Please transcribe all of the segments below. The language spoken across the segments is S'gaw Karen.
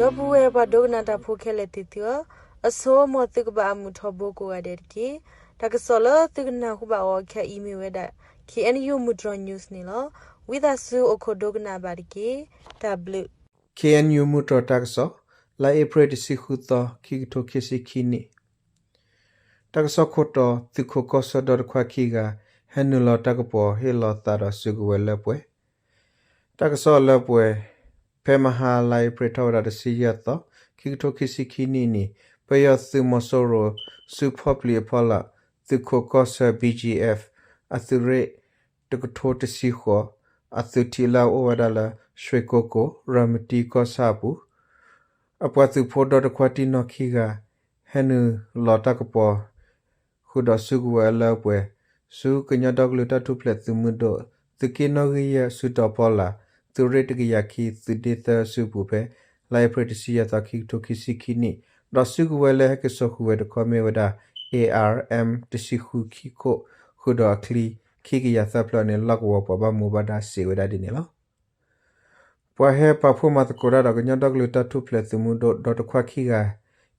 ဒီပုၢ်ဝဲၢ်ပှၤဒိကနၣ်တၢ်ဖိခဲလၢာ်သ့ၣ်သုဧၢ, အဆိ မ်သုကဘၣ်အမုာ်ထီဘိကိးဂၤဒဲးတက့ၢ်. တၢ်ကစီၣ်လၢသုကနၢ်ဟူဘၣ်အီၤခဲအံၤမ့ၢ်ဝဲဒၣ် K N U မုၢ်တြီၤ news န့ၣ်လီၤ. ဝံသးစူၤအိၣ်ခိးဒိကနၣ်ဘၣ်တက့ၢ်. တၢ်ဘျုး K N U မုၢ်တြီၤတၢ်ကစီၣ်, လါအ့ဖြ့ၣ်တဆံဃုသီ ခံကထိခံဆံခံနံၣ် တၢ်ကစီၣ်ခိၣ်တီ, သုးခိၣ်ကီၢ်ဆၢဒီတခွါခံဂၤ ဟဲနုာ်လီၤတၢ်ကပီၤဟ့ၣ်လီၤသးဒီးစုကဝဲၤလၢပှဲၤ. တၢ်ကစီၣ်လၢပှဲၤ, ဖဲမဟါ လါအ့ဖြ့ၣ်ထီၣ်ဝဲဒၣ်တဆံယဲၢ်သီ ခံကထိခံဆံခံနံၣ်န့ၣ် ပယီၤသုးမီၤစိရိၤ ဆူဖီၣ်ပျံၤအဖီလာ် သုးခိၣ်ကီၢ်ဆၢ B G F အသုးရ့ၣ်တကထိတဆံဃိး အသုးထံးလၢအအိၣ်ဝဲဒၣ်လၢ ရွှေကုက္ကို ရၤမတံကီၢ်ဆၣ်အပူၤ အပှၤသုးဖိဒီတခွါတံၢ်နီၢ်ခံဂၤ ဟဲနုာ်လီၤတၢ်ကပီၤ ဃုာ်ဒီးစုကဝဲၤအလၢအပှဲၤ ဆူကညီဒီကလုာ်တၢ်ထူၣ်ဖျဲးသုးမုၢ်ဒိၣ် သုးက့နီၣ်ဂံၢ်ယဲၢ် ဆူတီၤဖီလာ် သုးရ့ၣ်တကယၤခံ သုးဒ့သၢအစုပူၤဖဲ လါအ့ဖြ့ၣ်တဆံယဲၢ်သီ ခံကထိခံဆံခံနံၣ်, ဒီးစုကဝဲၤလၢဟဲက့ၤစိာ်ဃုာ်ဝဲတခီမ့ၢ်ဝဲဒၣ် A R M တဆံဃုခံခိၣ် ဃုာ်ဒီးအချံ ခံကယၤသၢဖျၢၣ်န့ၣ် လီၢ်ကဝီၤပှၤဘၣ်မူဘၣ်ဒါစံးဝဲဒၣ်ဒ်န့ၣ်လီၤ. ပှၤဟဲပာ်ဖှိၣ်မၤသကိးတၢ်ဒီးကညီဒီကလုာ်တၢ်ထူၣ်ဖျဲးသုးမုၢ်ဒိၣ် ဒီတခွါခံဂၤ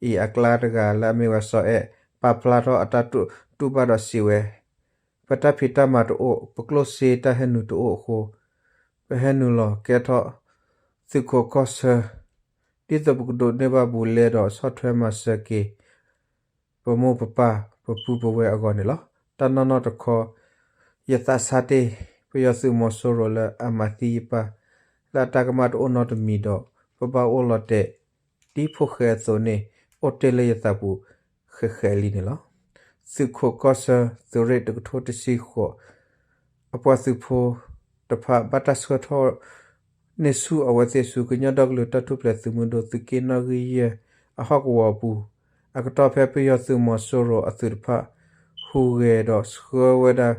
အံၤအကျါတဂၤလၢအမ့ၢ်ဝဲစီၤအဲၣ် ပာ်ဖျါထီၣ်အတၢ်တူၢ်ဘၣ်ဒီးစံးဝဲ, ပတၢ်ဖံးတၢ်မၤတအိၣ်, ပကျိၣ်စ့တၢ်ဟဲနုာ်တအိၣ်အဃိ, ပဟဲနုာ်လီၤကဲထီၣ်သုးခိၣ်ကီၢ်ဆၢ ဒ်သိးပကဒိးန့ၢ်ဘၣ်ဘူးလဲဒီးဆီၣ်ထွဲမၤစၢၤက့ၤ ပမိၢ်ပပၢ်ပပုၢ်ပဝဲၢ်အဂီၢ်န့ၣ်လီၤ. တၢ်နီၢ်နီၢ်တခီ ယသးဆါတ့ၢ် ပယီၤသုးမီၤစိရိၤလၢအမၤသံယပၢ် လၢအတၢ်ကမၣ်တအိၣ်နီတမံၤဒီး ပဘၣ်အိၣ်လီၤတဲာ်ဒ်ဖိၣ်ဃဲအသိးန့ၣ် အိၣ်တ့ၢ်လၢယသးပူၤဃဲးဃဲးလံန့ၣ်လီၤ. သုးခိၣ်ကီၢ်ဆၢ သုးရ့ၣ်တကထိတဆံဃိး အပှၤသုးဖိတဖၣ် ဘၣ်တၢ်ဆှၢထီၣ်န့ၢ်ဆူၣ်အဝဲသ့ၣ်ဆူ ကညီဒီကလုာ်တၢ်ထူၣ်ဖျဲးသုးမုၢ်ဒိၣ် သုးက့နီၣ်ဂံၢ်ယဲၢ်အဟီၣ်ကဝီၤအပူၤ, အကတီၢ်ဖဲပယီၤသုးမီၤစိရိၤအသုးတဖၣ် ဟူးဂဲၤဒီးဆှၢဝဲဒၣ်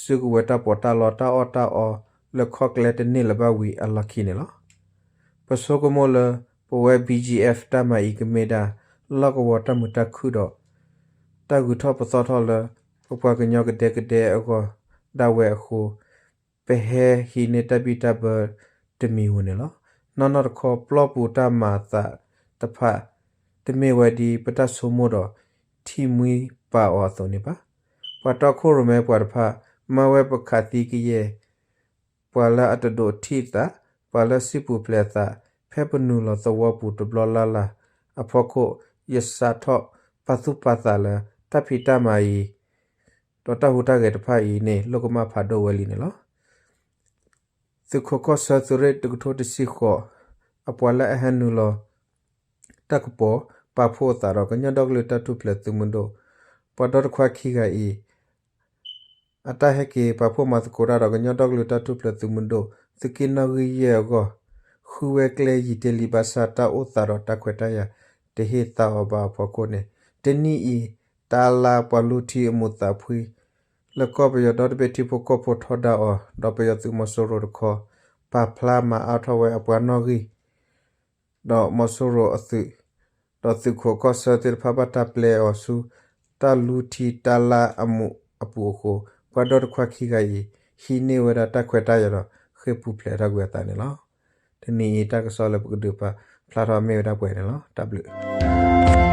စုကဝဲၤတၢ်ပီးတၢ်လီတၢ်အီၣ်တၢ်အီလၢခီၣ်ကျဲတန့ၢ်လၢၤဘၣ်ဝံၤအလီၢ်ခံန့ၣ်လီၤ. ပဆိကမိၣ်လၢ ပဝဲ B G F တၢ်မၤအံၤကမ့ၢ်ဒၣ် လီၢ်ကဝီၤတၢ်မုာ်တၢ်ခုၣ်ဒီး တၢ်ဂုၤထီၣ်ပသီထီၣ်လၢ ပပှၤကညီကဒဲကဒဲအဂီၢ်ဒၣ်ဝဲအဃိ ပဟဲဟံးန့ၢ်တၢ်ဘံၣ်တၢ်ဘၢတမံၤဧိၤန့ၣ်လီၤ. နီၢ်နီၢ်တခီ ပျီပူၤတၢ်မၤအသးတဖၣ် တမ့ၢ်ဝဲဒ်ပတၢ်ဆိကမိၣ်ဒီးထံၣ်မှံပာ်အီၤအသိးန့ၣ်ဘၣ်. ပှၤတီခိၣ်ရိၣ်မဲပှၤတဖၣ် မၤဝဲပခးသံကယဲၢ် ပှၤလၢအတဒိးထံၣ်သး, ပှၤလၢစံၣ်ပူၤဖျဲးသး ဖဲပနုာ်လီၤသဝီပူၤတဘျီလၢ်လၢ်အဖီခိၣ် ယစးထီၣ်ပာ်သူၣ်ပာ်သးလၢ တၢ်ဖံးတၢ်မၤအံၤ ဒီးတၢ်ဟူးတၢ်ဂဲၤတဖၣ်အံၤန့ၣ် လိၣ်ကမၣ်ဖးဒိၣ်ဝဲလံန့ၣ်လီၤ. သုးခိၣ်ကီၢ်ဆၢသုးရ့ၣ်တကထိတဆံဃိး အပှၤလၢအဟဲနုာ်လီၤတၢ်ကပီၤ ပာ်ဖှိၣ်အသးဒီးကညီဒီကလုာ်တၢ်ထူၣ်ဖျဲးသုးမုၢ်ဒိၣ် ပှၤဒီတခွါခံဂၤအံၤ အတၢ်ဟဲက့ၤပာ်ဖှိၣ်မၤသကိးတၢ်ဒီးကညီဒီကလုာ်တၢ်ထူၣ်ဖျဲးသုးမုၢ်ဒိၣ် သုးက့နီၣ်ဂံၢ်ယဲၢ်အဂီၢ် ဃုဝဲကျဲယံာ်တ့ၢ်လံ ဘၣ်ဆၣ်တၢ်အိၣ်သးဒီးတၢ်ခွဲးတၢ်ယာ်တဟ့ၣ်သါအီၤဘၣ်အဖီခိၣ်န့ၣ် တနံၣ်အံၤ တၢ်လါပှၤလူထံအမူးသးဖှံ လၢကီၢ်ပယီၤဒီတဘ့ၣ်ထံဖိကီၢ်ဖိထီဒါအီၤ ဒီးပယီၤသုးမီၤစိရိၤတခီ ပာ်ဖျါမၤအါထီၣ်ဝဲအပှၤနီၣ်ဂံၢ် ဒီးမီၤစိရိၤအသုး ဒီးသုးခိၣ်ကီၢ်ဆၢသ့ၣ်တဖၣ်ဘၣ်တၢ်ပျဲအီၤဆူ တၢ်လူထံတၢ်လါအမူးအပူၤအဃိ ပှၤဒီတခွါခံဂၤအံၤ ဟံးန့ၢ်ဝဲဒၣ်တၢ်ခွဲးတၢ်ယာ်ဒီး ဃ့ၢ်ပူၤဖျဲးထီၣ်ကွံာ်အသးန့ၣ်လီၤ. တနံၤအံၤတၢ်ကစီၣ်လၢပကဒုးပာ်ဖျါထီၣ်မ့ၢ်ဝဲဒၣ်ပှဲၤန့ၣ်လီၤ. တၢ်ဘျုး